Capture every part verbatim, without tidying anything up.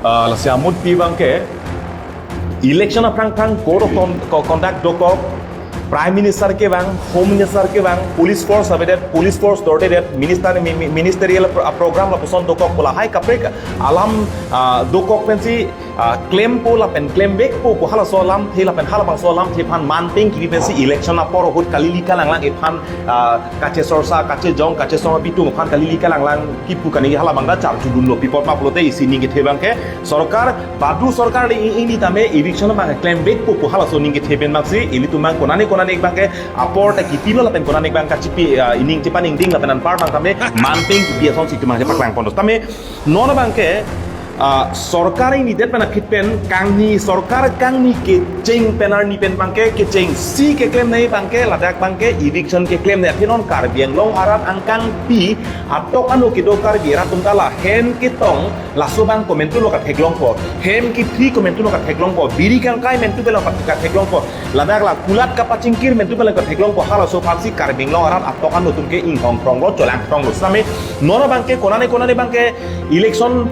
Ah, lasi amutpi abangke election aphrang aphrang code of con- co- conduct dokok, Prime Minister kevang, Home Minister kevang, police force avedet, police force dordedet, minister mi- mi- ministerial pro- program lapuson dokok pu lahai kaprek alam ah, dokok pensi ah, klempo lapen klemvekpo pu halaso alamthe lapen halabangso alamthe aphan manpeng kipi pensi election apor ahut kalili kalanglang iphan ah, kachesorsa, kachejong, kachesong abitung aphan kalili kalanglang kipu kaningje, halabang ta charjudunlo. Pi apot ma pulote isi ning kethe abangke sorkar, badu sorkar le ing- ingni tame eviction abang klemvekpo pu halaso ning kethe pen abangsi ilitum abang konane konane abangke apor ta kipilo lapen konane abang kachipi ah, ining chepan ingding lapen anpar abang tame manpeng kipi asonsi itum abang chepaklangpon. Tame non abangke ah, sorkar ingnidet pen aphi pen kangni, sorkar kangni kecheng pen arni pen abangke kechengsi keklemnei abangke ladak abangke eviction keklemnei. Aphi non Karbi Anglong arat angkangpi atok ano kedo Karbi arat atum ta lahem ketong laso abang komantulo katheklongpo, hem kithri komantulo katheklongpo, biri kangkai mantu belo katheklongpo, ladak la kulat kapachingkir mantu belo katheklongpo, halaso aphansi Karbi Anglong arat atok ano atum ke inghong kronglo, cholang kronglo. Sitame non abangke konane konane abangke election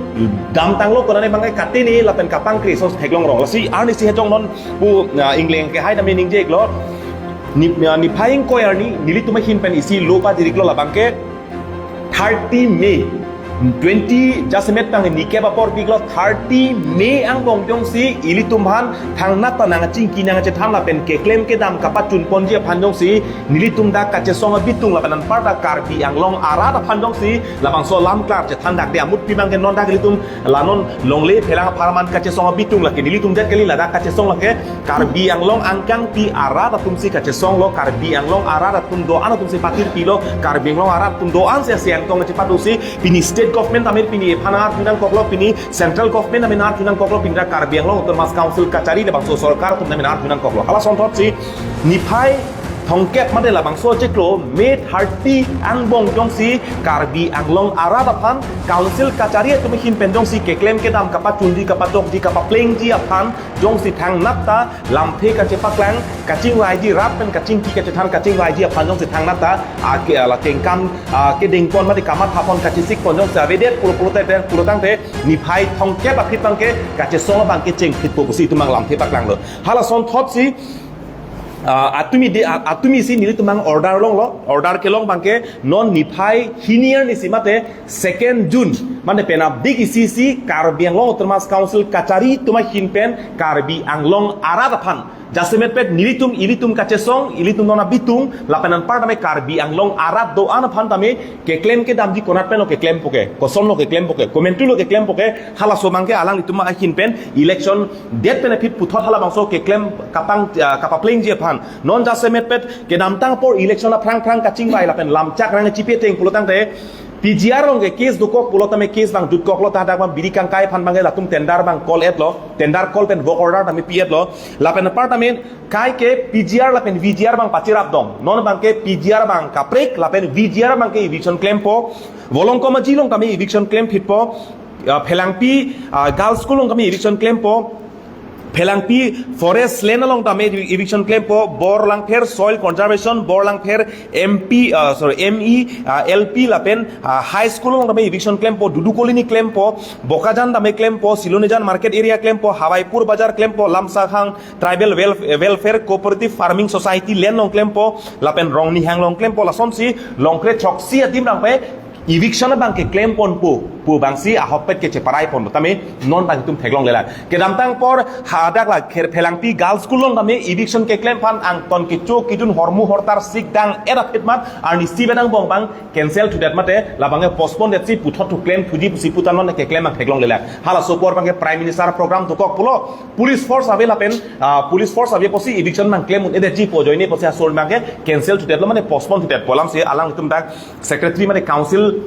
damtanglo, konane abangke katene lapen kapangkre ason theklong rong. Lasi arnisi hejong non pu ah, ingleng kehai tame ningjeklo. Ni- ah, niphai ingkoi arni nelitum ahin pen isi lo padiriklo, labangke thirty May twenty jasemet tang ni kep apor piklo, thirty May angbong jongsi ilitum aphan thangnat ta nangchingki nangchethan lapen keklem kedam kapachunponji aphan jongsi nelitum dak kachesong abitung lapen anpar ta Karbi Anglong arat aphan jongsi labangso alam klar chethan dak de amutpi abangke non dak ilitum la non longle phelang apharman kachesong abitung lake nelitum det kali, ladak kachesong lake Karbi Anglong angkangpi arat atumsi kachesonglo, Karbi Anglong arat atum do-an atumsi patirpilo, Karbi Anglong arat atum do-ansi asiang tong chepadosi pini state government tame pini ephan arju nangkoklo, pini central government tame arju nangkoklo, pini dak Karbi Anglong Autonomous Council kachari labangso sorkar atum tame arju nangkoklo. Hala asonthotsi niphai thongkep mate labangso chiklo May thirty angbong jongsi Karbi Anglong arat aphan council kachari atum ahin pen jongsi keklem kedam kapachunji kapatokji kapaplengji aphan jongsi thangnat ta lamthe kachepaklang, kachingvaiji rat pen kachingki kachethan kachingvaiji aphan jongsi thangnat ta ake ala kengkam ah, kedengpon mate kamathapon kachesikpon jongsi avedet pulo pulote pulo tangte niphai thongkep aphi abangke kachesong abangke chengphitpo pusi itum abang lamthe paklanglo. Hala asonthotsi ah, atumi de ah, atumisi nelitum abang order longlo, order kelong abangke non niphai hini arnisi mate second June mane penapdik isi si Karbi Anglong Autonomous Council kachari atum ahin pen Karbi Anglong arat aphan jasemet pet nelitum ilitum kachesong ilitum non abitung lapen anpar tame Karbi Anglong arat do-an aphan tame keklem kedamji konat penlo keklempo ke, kosonlo keklempo ke, komantulo keklempo ke, halaso abangke alanglitum ahin pen election det pen aphi puthot halabangso keklem kapang ah, kapaplengji aphan non jasemet pet kedamtang apor election aphrang aphrang kachingvai lapen lamchak rang chipi ateng pulo tangte P G R along ke case dokok pulo tame case abang jutkoklo, ta dak abang biri kangkai aphan abangke latum tender abang call etlo, tender call pen work order tame pi-etlo, lapen apar tame kai ke P G R lapen V G R abang pachirap dong. Non abangke P G R abang kaprek lapen V G R abangke eviction klempo. Volongkom Aji along tame eviction klemphitpo. Ah, Phelangpi ah, Girls School along tame eviction klempo. Phelangpi Forest Land along tame eviction klempo. Borlangpher Soil Conservation, Borlangpher M P, ah, sorry, M E, ah, L P lapen ah, High School along tame eviction klempo. Dudu Colony klempo. Bokajan tame klempo. Silonijan Market Area klempo. Hawaipur Bazar klempo. Lamsakhang Tribal Welf- Welfare Cooperative Farming Society land along klempo, lapen Rongnihang along klempo, lasonsi Longkre Choksi adim rang pe eviction abangke klemponpo pu abangsi ahokpet kecheparaipon. Tame non abang itum theklonglelang. Kedamtang apor hadak la kher Phelangpi Girls School along tame eviction keklem aphan angton kecho kejun hormu hortar sik dang-et aphi mat arnisi pen angbong abang cancel thudet mate labangke postpone detsi puthot thu klemthuji pusi pu ta non keklem abang theklonglelang. Halaso apor abangke Prime Minister program dokok pulo, police force ave lapen ah, police force ave pusi eviction abang klem un-edetjipo ajoine pusi asor abangke cancel thudetlo mane postpone thudetpo, alamsi alanglitum dak secretary mane council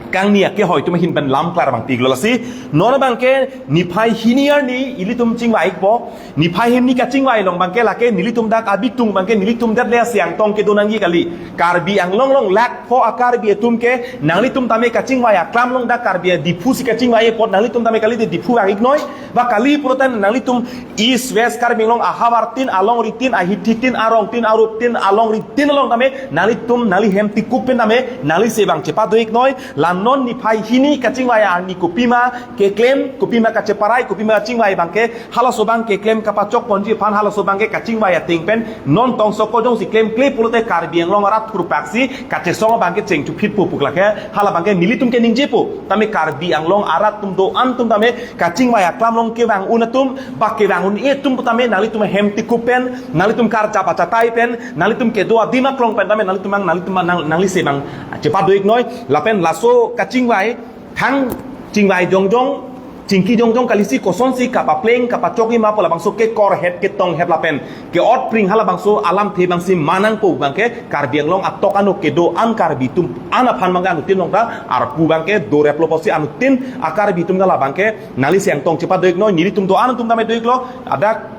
kangni akehoi atum ahin pen lam klar abang piklo. Lasi non abangke niphai hini arni ilitum chingvai-ikpo. Niphai hini kachingvai along abangke lake nelitum dak abitung abangke nelitum det le asiang tong kedo nangji kali. Karbi Anglong along lakh pho a-Karbi atum ke nanglitum tame kachingvai aklam along dak Karbi a-Diphu si kachingvai apot nanglitum tame kalite Diphu vang-iknoi. Ba kali pulote nanglitum East West Karbi Anglong ahavar tin, alongri tin, ahithi tin, arong tin, arup tin, alongri tin along tame nanglitum nangli hem tikuk pen tame nangli se abang chepado-iknoi. Lan Non niphai hini kachingvai arni kopima keklem, kopima kacheparai, kopima kachingvai abangke, halaso abang keklem kapachok ponji aphan halaso abangke kachingvai ateng pen, non tongsoko jongsi klemkle pulote Karbi Anglong arat thurpaksi kachesong abangke chengchuphitpo pu lake, hala abangke nelitum keningjepo. Tame Karbi Anglong arat atum do-an atum tame kachingvai aklam along kevang un atum, ba kevang un-e atum tame nanglitum ahem tikup pen, nanglitum karjap achatai pen, nanglitum kedo adim aklong pen tame nanglitum abang, nanglitum abang nang, nanglisi abang chepadoiknoi. Lapen laso kachingvai, thang chingvai jongjong, chingki jongjong kalisi kosonsi kapapleng kapachokji ma pu labangso kekorhet ketonghet lapen ke-otpring halabangso alamthe abangsi manangpo abangke Karbi Anglong atok ano kedo-an Karbi atum an aphan abangke anuttin along ta arpu abangke doreplo pusi anuttin a-Karbi atum ta labangke nanglisi angtong chepadoiknoi. Nelitum do-an atum tame doiklo, ladak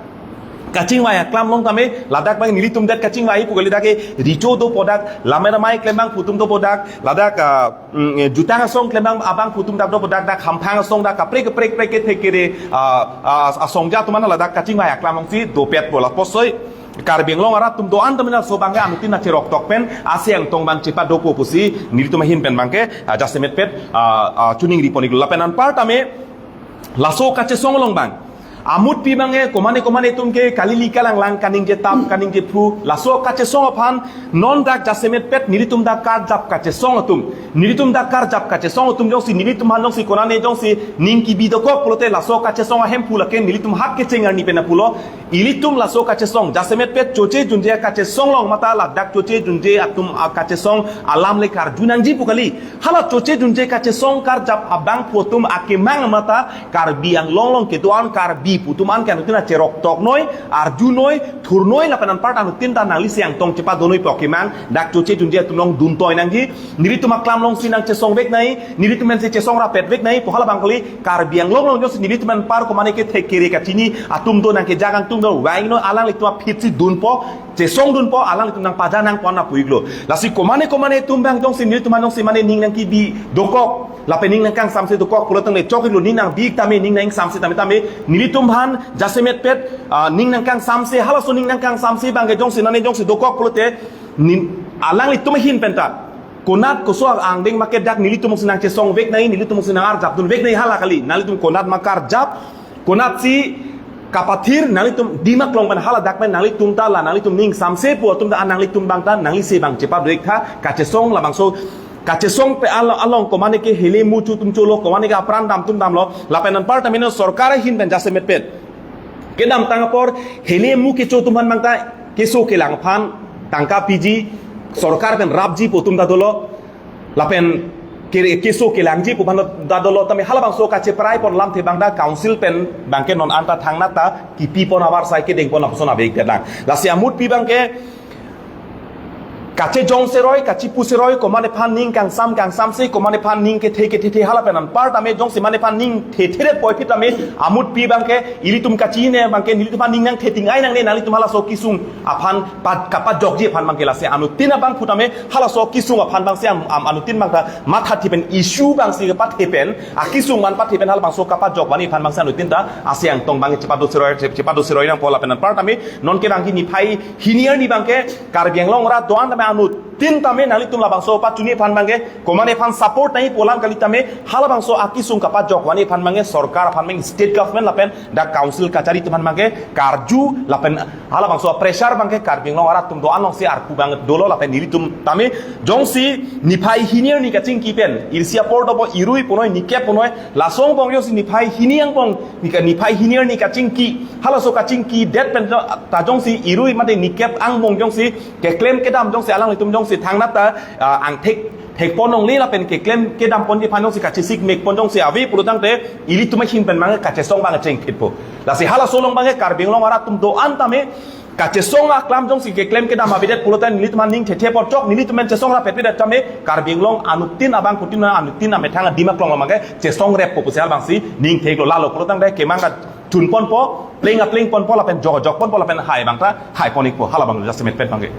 kachingvai aklam along tame, ladak abang nelitum det kachingvai pu kali, dak ke richo dopo, dak lamai lamai klem abangphu atum dopo, dak ladak, ah, mm, eh, jutang asong klem abang, abangphu atum dak dopo, dak, dak hamphang asong, dak kaprek kaprek kaprek kethek kere, ah, ah, asong ja atum an ladak kachingvai aklam alongsi dopetpo. Lapuson Karbi Anglong arat atum do-an tame laso abangke anuttin acheroktok pen asi angtong abang chepadopo pusi nelitum ahin pen abangke, ah, jasemet pet, ah, ah, choningri pon-iklo. Lapen anpar tame laso kachesong along abang, amutpi abangke komane komane atum ke kalili kalanglang kaningje tap kaningje phu, laso kachesong aphan non dak jasemet pet nelitum dak karjap kachesong atum, nelitum dak karjap kachesong atum jongsi nelitum aphan jongsi konane jongsi ning kebi dokok pulote laso kachesong ahemphu lake nelitum hat kecheng arni pen pulo. Ilitum laso kachesong jasemet pet choche junje kachesong along mate ladak choche junje atum akachesong alam le karju nangji pu kali. Hala choche junje kachesong karjap abangphu atum akemang mate Karbi Anglong along kedo-an Karbi pu atum an ke anuttin acheroktoknoi, arjunoi, thurnoi lapen anpar ta anuttin ta nanglisi angtong chepadonoi pu akemang, dak choche junje atum along duntoi nangji. Nelitum aklam alongsi nangchesongvek nai, nelitum pensi chesong rapet vek nai pu hala abang kali. Karbi Anglong along jongsi nelitum anpar komane kethek kere kachini atum do, nangkejak angtung do, vangno alanglitum aphitsi dunpo, chesongdunpo, alanglitum nangpaja nangpon na pu-iklo. Lasi komane komane atum abang jongsi nelitum aphan jongsi mane ning nangkebi dokok lapen ning nangkangsamse dokok pulo tangte chok-iklo, ning nangbi tame, ning nangsamse tame tame nelitum aphan jasemet pet, ah, ning nangkangsamse, halaso ning nangkangsamse abangke jongsi nane jongsi dokok pulote nin, alanglitum ahin pen ta konat koso angdeng make dak nelitum si nangchesongvek nai, nelitum si nangarjapdunvek nai hala kali. Nanglitum konat ma karjap, konatsi kapathir, nanglitum adim aklong pen hala dak pen nanglitum ta la nanglitum ning samse pu atum ta nanglitum abang ta nanglisi abang chepadoiktha, kachesong labangso kachesong pe al-, along komane ke hele muchu atum cholo, komane ke apran dam atum damlo, lapen anpar tame non sorkar ahin pen jasemet pet kedamtang apor hele mu kecho atum aphan abang ta keso kelang aphan tangka piji, sorkar pen rapji pu atum ta dolo, lapen ke-, keso kelangji pu aphan ta dolo, tame halabangso kacheparai pon alamthe abang ta council pen abangke non anta thangnat ta kipi pon avarsai kedeng pon apuson abek detlang. Lasi amutpi abangke kachejong seroi, kachipu seroi, komane aphan ning kangsam kangsamse, komane aphan ning kethe kethethe hala pen anpar tame jongsi mane aphan ning thethe det puvoiphit tame amutpi abangke ilitum kachine abangke nelitum aphan ning nangtheting ai nangne, nanglitum halaso kesung aphan pad kapajokji aphan abangke. Lasi anuttin abangphu tame halaso kesung aphan abangsi am, am anuttin abang ta mathathi pen issue abangsi kapathe pen, akesung man pathe pen halabangso kapajok vani aphan abangsi anuttin ta asi angtong abang chepado seroi, chepado seroi nangpo. Lapen anpar tame non kevangji niphai hini arni abangke Karbi Anglong arat do-an tame anuttin tame nanglitum labangso pachini aphan abangke komane aphan support nai pu alam kali, tame halabangso akesung kapajok vani aphan abangke sorkar aphan abang, state government lapen dak council kachari atum aphan abangke karju lapen halabangso pressure abangke Karbi Anglong arat atum do-an alongsi arpu abang dolo. Lapen nelitum tame jongsi niphai hini arni kachingki pen, isi apor dopo irui punoi, nikep punoi, laso angbong jongsi niphai hini angbong, nika niphai hini arni kachingki, halaso kachingki det pen ta jongsi irui mate nikep angbong jongsi keklem kedam jongsi alanglitum jongsi thangnat ta, ah, angthek thek pon longle lapen keklem kedam ponji aphan jongsi kachesik mek pon jongsi ave pulo tangte ilitum ahin pen abang kachesong abang chengphitpo. Lasi halaso along abangke Karbi Anglong arat atum do-an tame kachesong aklam jongsi keklem kedam avedet pulo tangte nelitum aphan ning thethe pon chok, nelitum pen chesong rapet vedet tame Karbi Anglong anuttin abangphutin anuttin amethang adim aklong abangke chesong reppo pusi halabangsi ning theklo. Lalo pulo tangte kemang kachun ponpo, pleng apleng ponpo lapen jok jok ponpo lapen hai abang ta hai pon-ikpo, halabang jasemet pet abangke.